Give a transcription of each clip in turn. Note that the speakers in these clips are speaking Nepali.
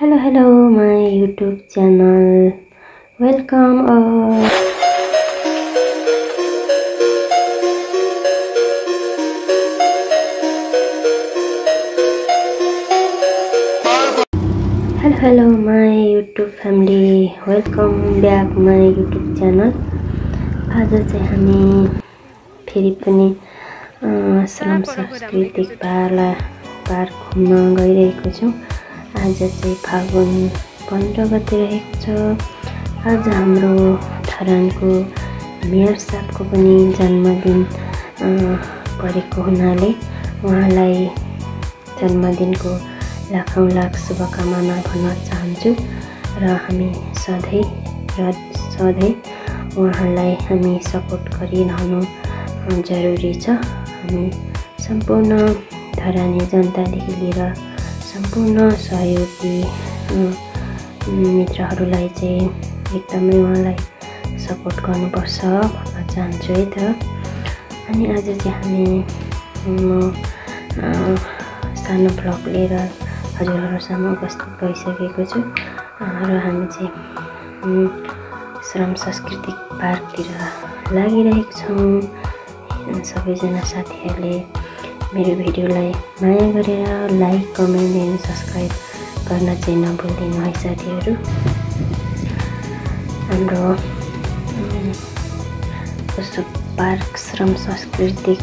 Hello, my YouTube channel. Welcome all. Hello, my YouTube family. Welcome back my YouTube channel. आज चाहिँ हामी फेरि पनि श्रम सांस्कृतिक पार्क घुम्न गइरहेको छौं। आज चाहिँ फागुन 15 गते रहेको छ। आज हाम्रो धरानको मेयर साहबको पनि जन्मदिन परेको हुनाले उहाँलाई जन्मदिनको लाखौं लाख शुभकामना भन्न चाहन्छु र हामी सधैं उहाँलाई हामी सपोर्ट गरिरहनु जरुरी छ। हामी सम्पूर्ण धरानी जनतादेखि लिएर सम्पूर्ण सहयोगी मित्रहरूलाई चाहिँ एकदमै उहाँलाई सपोर्ट गर्नुपर्छ भन्न चाहन्छु है त। अनि आज चाहिँ हामी सानो ब्लग लिएर हजुरहरूसम्म उपस्थित भइसकेको छु र हामी चाहिँ श्रम सांस्कृतिक पार्कतिर लागिरहेको छौं। सबैजना साथीहरूले मेरो भिडियोलाई माया गरेर लाइक, कमेन्ट एन्ड सब्स्क्राइब गर्न चाहिँ नभुल्दिनु है साथीहरू। हाम्रो कस्तो पार्क श्रम सांस्कृतिक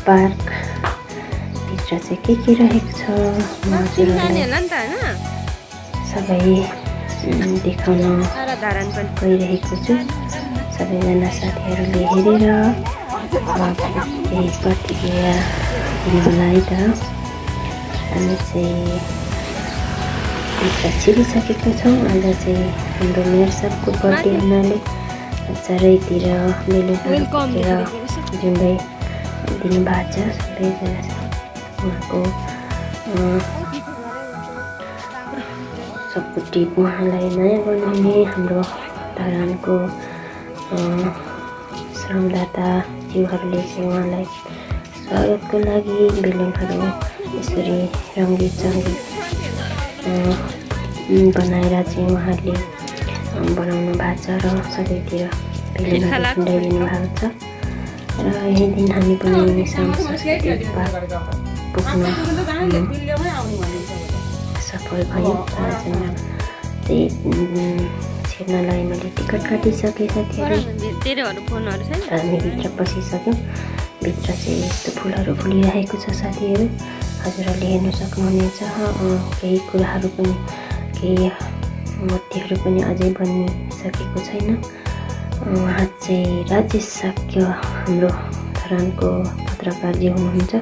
पार्क भित्र चाहिँ के रहेको छ म हजुरहरूलाई सबै देखाउन गइरहेको छु। सबैजना साथीहरूले हेरेर केही प्रतिक्रिया दिनुहोला है त। हामी चाहिँ भित्र छिरिसकेका छौँ। आज चाहिँ हाम्रो मेयर साहबको बर्थडे हुनाले चारैतिर बेलुकातिर जुम्दै दिनुभएको छ। सबैजना उहाँको सपोर्टी उहाँलाई माया गर्नुहुने हाम्रो धरानको श्रमदाता जीवहरूले चाहिँ उहाँलाई स्वागतको लागि बेलुनहरू यसरी रङ्गीत बनाएर चाहिँ उहाँले बनाउनु भएको छ र सबैतिर बेलुनहरू फुन्डाइदिनु भएको छ। र यही दिन हामी पनि श्रम सांस्कृतिक पार्क पुग्न सफल भयौँ। चाहिँ छिर्नलाई मैले टिकट काटिसकेँ साथीहरू। हामी भित्र पसिसक्यौँ। भित्र चाहिँ यस्तो फुलहरू फुलिरहेको छ साथीहरू, हजुरहरूले हेर्न सक्नुहुनेछ। केही कुराहरू पनि केही मूर्तिहरू पनि अझै बनिसकेको छैन। उहाँ चाहिँ राजेश साक्य हाम्रो धरानको पत्रकारजी हुनुहुन्छ।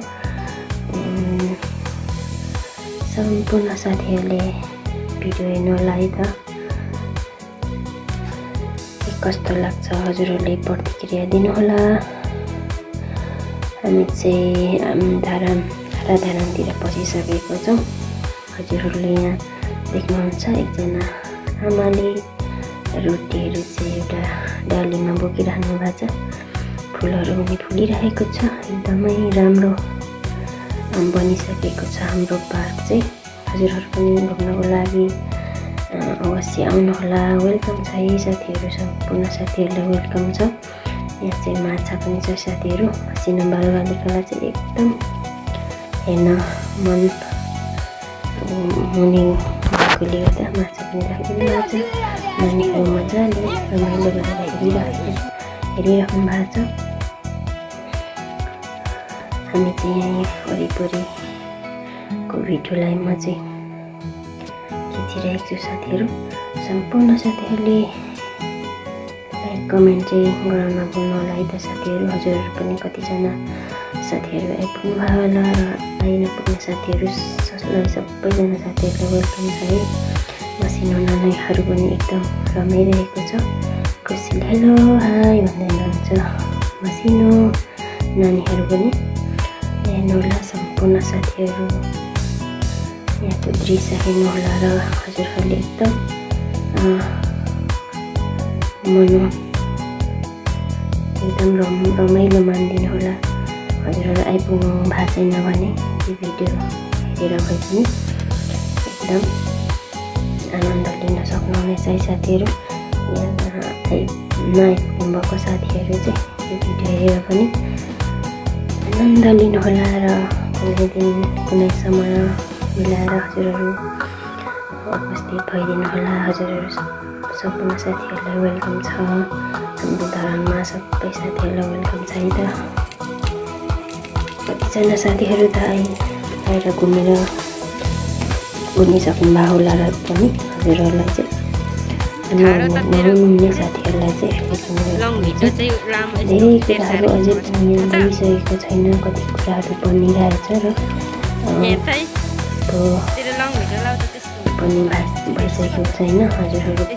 सम्पूर्ण साथीहरूले भिडियो हेर्नुहोला है त। कस्तो लाग्छ हजुरहरूले प्रतिक्रिया दिनुहोला। हामी चाहिँ धरानतिर पसिसकेको छौँ। हजुरहरूले यहाँ देख्नुहुन्छ एकजना आमाले रोटीहरू चाहिँ एउटा डालीमा बोकिराख्नु भएको छ। फुलहरू पनि फुलिरहेको छ। एकदमै राम्रो बनिसकेको छ हाम्रो पार्क चाहिँ। हजुरहरू पनि घुम्नको लागि अवश्य आउनुहोला। वेलकम छ है साथीहरू, सम्पूर्ण साथीहरूलाई वेलकम छ। यहाँ चाहिँ माछा पनि छ साथीहरू। हसिना बालबालिकालाई चाहिँ एकदम हेर्न मन हुने भएकोले गर्दा माछा पनि राखिदिनु भएको छ। नानीहरू मजाले रमाइलो गरेर हेरिराख्नु भएको छ। हामी चाहिँ यहाँ वरिपरिको भिडियोलाई म चाहिँ खिचिरहेको छु साथीहरू। सम्पूर्ण साथीहरूले लाइक कमेन्ट चाहिँ गर्न नभुल्नु होला है त साथीहरू। हजुरहरू पनि कतिजना साथीहरू आइपुग्नु भयो होला र आइनपुग्ने साथीहरूलाई सबैजना साथीहरूलाई वेलकम छ है। मसिनो नानीहरू पनि एकदम रमाइरहेको छ। खुसीले हेलो हाई भन्दै हुनुहुन्छ मसिनो नानीहरू पनि। हेर्नुहोला सम्पूर्ण साथीहरू, यहाँको दृश्य हेर्नुहोला र हजुरहरूले एकदम रमाइलो मानिदिनु होला। हजुरहरू आइपुग्नु भएको छैन भने यो भिडियो हेरेर भए पनि एकदम आनन्द लिन सक्नुहुनेछ है साथीहरू। नआइपुग्नु भएको साथीहरू चाहिँ यो भिडियो हेरेर पनि आनन्द लिनुहोला र कुनै दिन कुनै समय मिलाएर हजुरहरू उपस्थित भइदिनुहोला। हजुरहरू सम्पूर्ण साथीहरूलाई वेलकम छ। हाम्रो धरानमा सबै साथीहरूलाई वेलकम छ है त। कतिजना साथीहरू त आएर घुमिसक्नुभएको होला र पनि हजुरहरूलाई चाहिँ नहुने साथीहरूलाई चाहिँ धेरै कुराहरू अझै पनि बनिसकेको छैन। कति कुराहरू बनिरहेछ र पनि भइसकेको छैन। हजुरहरू फेरि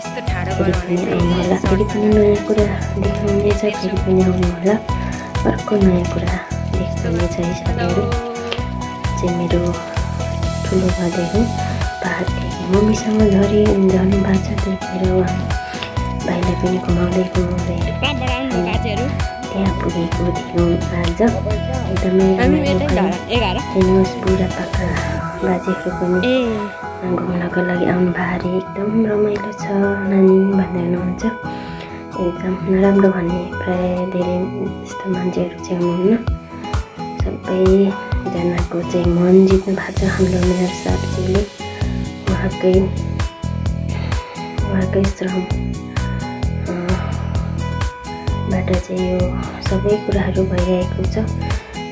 पनि आउनुहोला, फेरि पनि नयाँ कुरा देख्नुहुनेछ, फेरि पनि आउनुहोला, अर्को नयाँ कुरा देख्नुहुनेछ है साथीहरू। चाहिँ मेरो ठुलो भाइहरू पहाडदेखि मम्मीसँग झर्नु भएको छ। त्यतिखेर उहाँ भाइलाई पनि घुमाउँदै त्यहाँ पुगेको थियौँ। आज एकदमै हेर्नुहोस् बुढापाका बाजेहरू पनि घुम्नको लागि आउनु भएको अरे। एकदम रमाइलो छ नानी भन्दै हुनुहुन्छ। एकदम नराम्रो भन्ने प्राय धेरै यस्तो मान्छेहरू चाहिँ आउनुहुन्न। सबैजनाको चाहिँ मन जित्नु भएको छ हाम्रो मेयर साथीले। उहाँकै श्रमबाट चाहिँ यो सबै कुराहरू भइरहेको छ।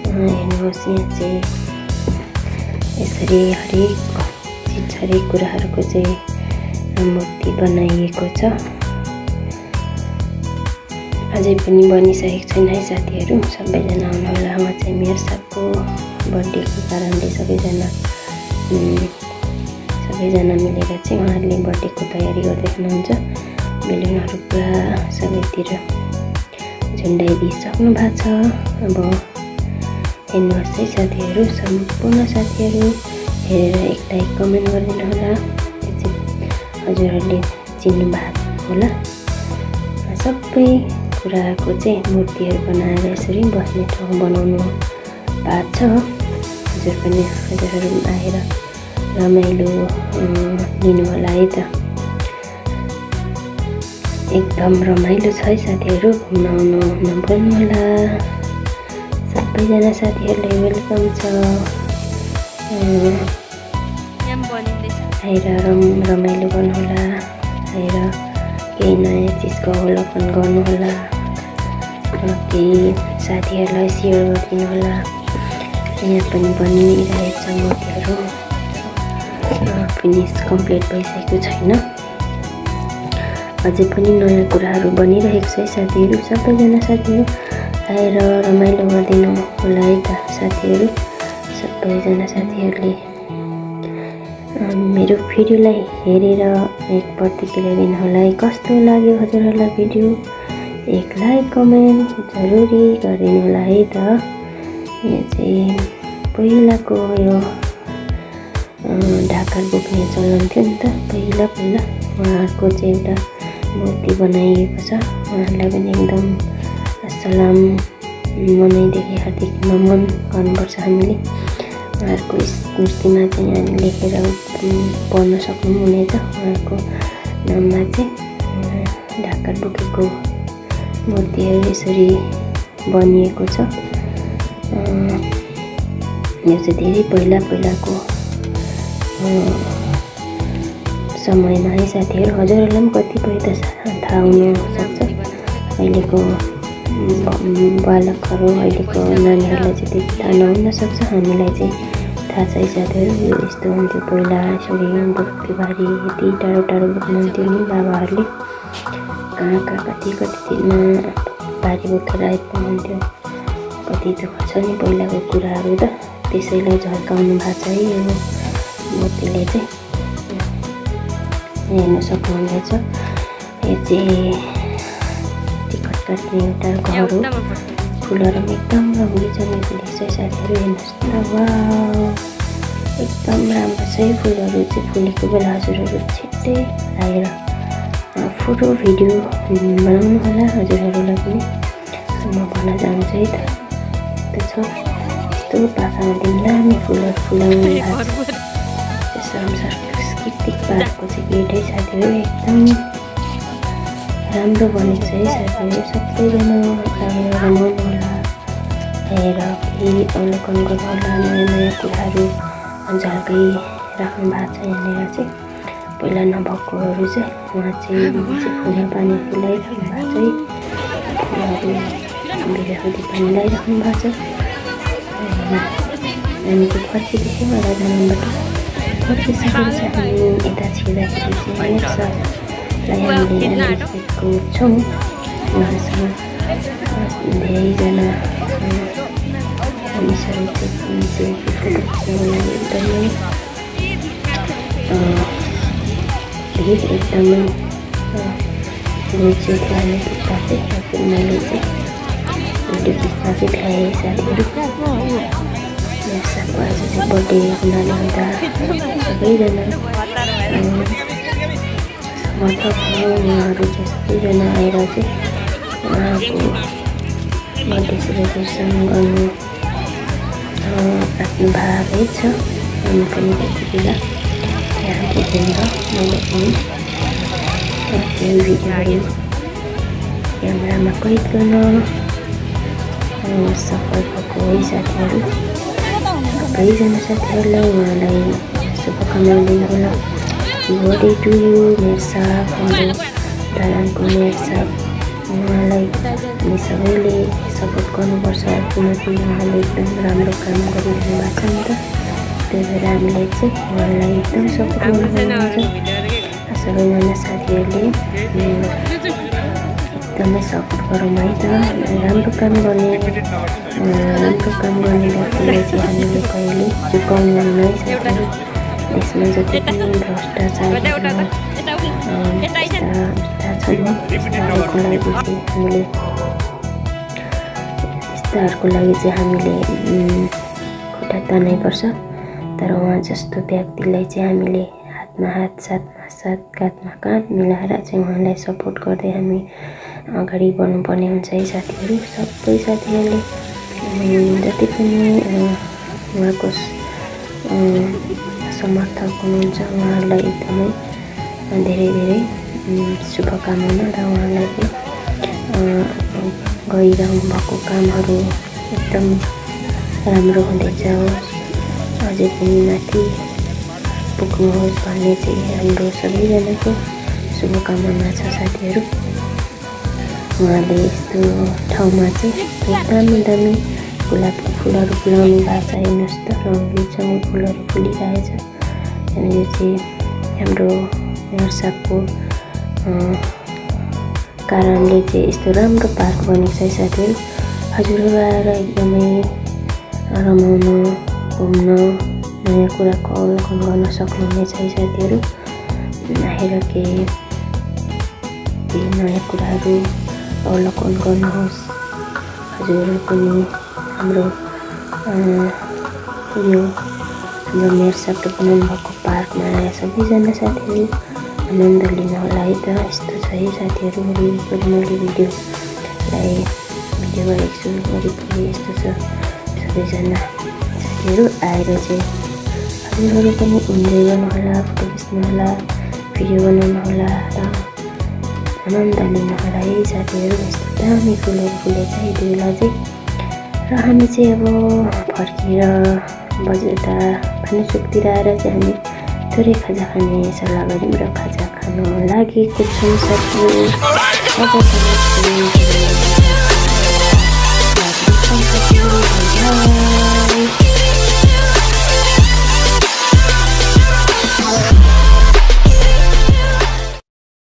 हेर्नुहोस् यहाँ चाहिँ यसरी हरेक कुराहरूको चाहिँ मूर्ति बनाइएको छ। अझै पनि बनिसकेको छैन है साथीहरू। सबैजना आउनुहोला। उहाँ चाहिँ मेयर साहबको बर्थडेको कारणले सबैजना मिलेर चाहिँ उहाँहरूले बर्थडेको तयारी गर्दै हुनुहुन्छ। बेलुनहरू पुरा सबैतिर झुन्डाइदिइसक्नु भएको छ। अब हेर्नुहोस् है साथीहरू, सम्पूर्ण साथीहरू हेरेर एक लाइक कमेन्ट गरिदिनु होला। त्यो चाहिँ हजुरहरूले चिन्नु भएको होला। सबै कुराको चाहिँ मूर्तिहरू बनाएर यसरी बस्ने ठाउँ बनाउनु भएको छ। हजुरहरू आएर रमाइलो लिनु होला है त। एकदम रमाइलो छ है साथीहरू, घुम्न आउनु नभुल्नु होला। सबैजना साथीहरूलाई वेलकम छ। आएर रमाइलो गर्नुहोला। आएर केही नयाँ चिजको अवलोकन गर्नुहोला र केही साथीहरूलाई सेयर गरिदिनु होला। यहाँ पनि बनिरहेछ मूर्तिहरू, फिनिस कम्प्लिट भइसकेको छैन। अझै पनि नयाँ कुराहरू बनिरहेको छ है साथीहरू। सबैजना साथीहरू आएर रमाइलो गरिदिनु होला है त साथीहरू। सबैजना साथीहरूले मेरो भिडियोलाई हेरेर एक प्रतिक्रिया दिनु होला है। कस्तो लाग्यो हजुरहरूलाई भिडियो? एक लाइक कमेन्ट जरुरी गरिदिनु होला है त। यहाँ चाहिँ पहिलाको यो ढाका बोक्ने चलन थियो नि त पहिला उहाँहरूको चाहिँ एउटा मूर्ति बनाइएको छ। उहाँहरूलाई पनि एकदम सलाम मनैदेखि हार्दिक नमन गर्नुपर्छ हामीले। उहाँहरूको स्मृतिमा चाहिँ यहाँ लेखेर पढ्न सक्नुहुनेछ। उहाँको नाममा चाहिँ ढाका बोकेको मूर्तिहरू यसरी बनिएको छ। यो चाहिँ धेरै पहिलाको समयमा है साथीहरू। हजुरहरूलाई पनि कतिपय त थाहा हुनसक्छ। अहिलेको बालकहरू, अहिलेको नानीहरूलाई चाहिँ त्यति थाहा नहुन सक्छ। हामीलाई चाहिँ थाहा छ है साथीहरू। यो यस्तो हुन्थ्यो पहिला, यसरी बोक्थ्यो बारी, यति टाढो बोक्नुहुन्थ्यो नि बाबाहरूले। कहाँ कति दिनमा बारी बोकेर आइपुग्नुहुन्थ्यो। कति दुःख छ नि पहिलाको कुराहरू त। त्यसैलाई झल्काउनु भएको छ है यो मूर्तिले चाहिँ। हेर्न सक्नुहुनेछ। यो चाहिँ टिकट काट्ने एउटा घर हो। फुलहरू एकदम रङ्गिचङ्गीको देख्छ साथीहरू। हेर्नुहोस् न, वाउ एकदम राम्रो छ है फुलहरू चाहिँ फुलेको बेला। हजुरहरू छिट्टै आएर फोटो भिडियो बनाउनु होला हजुरहरूलाई पनि। म भन्न चाहन्छु है त। यस्तो छ, यस्तो पाखामा दिन दामी फुलहरू फुलाउनु भएको छ। सांस्कृतिक पार्कको चाहिँ गेटै साथीहरू एकदम राम्रो बनेको छ है साथीहरू। सबैजना लागेर रमाउनु होला, हेरेर केही अवलोकन गर्नु होला। नयाँ नयाँ कुराहरू झल्कै राख्नु भएको छ यहाँनिर चाहिँ। पहिला नभएकोहरू चाहिँ उहाँ चाहिँ फुल पानी लगाइराख्नु भएको छ है। फुलहरू बिराखुदी पानी लगाइराख्नु भएको छ। हामी चाहिँ फर्किँदैछौँ राजानबाट। फर्किसकेपछि हामी यता छिर्दाखेरि चाहिँ नेक्स्टलाई हामीले देखेको छौँ। उहाँसँग धेरैजना मानिसहरू चाहिँ खिच्नको लागि एकदमै भिड एकदमै रुचि थियो खिच्दा चाहिँ। मैले चाहिँ भिडियो खिच्दा चाहिँ भ्याएँ साथीहरू। साथको आज चाहिँ बर्थडे हुनाले हुँदा सबैजना समर्थक उहाँहरू चाहिँ सबैजना आएर चाहिँ उहाँको बर्थडे सेलिब्रेसन गर्नु आफ्नो भागै छ। हामी पनि त्यति बेला त्यहाँ पुगेर मैले पनि केही भिडियोहरू क्यामेरामा कैद गर्न सफल भएको है साथीहरू। सबैजना साथीहरूलाई उहाँलाई शुभकामना दिनुहोला। बर्थडे टु यु मेरो साथ, हाम्रो दादाको मेरो साथ। उहाँलाई हामी सबैले सपोर्ट गर्नुपर्छ किनकि उहाँले एकदम राम्रो काम गरिरहनु भएको छ नि त। त्यही भएर हामीलाई चाहिँ उहाँलाई एकदम सपोर्ट गर्नुपर्छ। सबैजना साथीहरूले एकदमै सपोर्ट गरौँ है त। राम्रो काम गर्ने व्यक्तिलाई चाहिँ हामीले कहिले चुकाउनु नै साथीहरू। यसमा जति पनि भ्रष्टाचार यस्ताहरूको लागि चाहिँ हामीले खुट्टा तान्नैपर्छ। तर उहाँ जस्तो व्यक्तिलाई चाहिँ हामीले हातमा हात साथमा साथ काँधमा काँध मिलाएर चाहिँ उहाँलाई सपोर्ट गर्दै हामी अगाडि बढ्नुपर्ने हुन्छ है साथीहरू। सबै साथीहरूले जति पनि उहाँको समर्थक हुनुहुन्छ उहाँहरूलाई एकदमै धेरै धेरै शुभकामना। र उहाँलाई गरिरहनु भएको कामहरू एकदम राम्रो हुँदै जाओस्, अझै पनि माथि पुग्नुहोस् भन्ने चाहिँ हाम्रो सबैजनाको शुभकामना छ साथीहरू। उहाँले यस्तो ठाउँमा चाहिँ दामी दामी गुलाबको फुलहरू फुलाउनु भएको छ। हेर्नुहोस् त रङसँग फुलहरू फुलिरहेछ। यहाँनिर चाहिँ हाम्रो मेयर साहबको कारणले चाहिँ यस्तो राम्रो पार्क बनेको छ साथीहरू। हजुरहरू आएर एकदमै रमाउन, घुम्न, नयाँ कुराको अवलोकन गर्न सक्नुहुनेछ है साथीहरू। आएर केही नयाँ कुराहरू अवलोकन गर्नुहोस्। हजुरहरू पनि हाम्रो यो हाम्रो मेयर साहबले बनाउनु भएको पार्कमा आएर सबैजना साथीहरू आनन्द लिनु होला है त। यस्तो छ है साथीहरू। वरिपरि मैले भिडियो गरेको छु, वरिपरि यस्तो छ। सबैजना साथीहरू आएर चाहिँ हजुरहरू पनि इन्जोय गर्नुहोला, फोटो खिच्नुहोला, भिडियो बनाउनु होला र आनन्द लिनु होला है साथीहरू। यस्तो दामी फुलहरू फुलेछ यति बेला चाहिँ। र हामी चाहिँ अब फर्केर बजेटा भानुचोकतिर आएर चाहिँ हामी थोरै खाजा खाने सल्लाह गऱ्यौँ र खाजा खानु लागेको छौँ साथीहरू।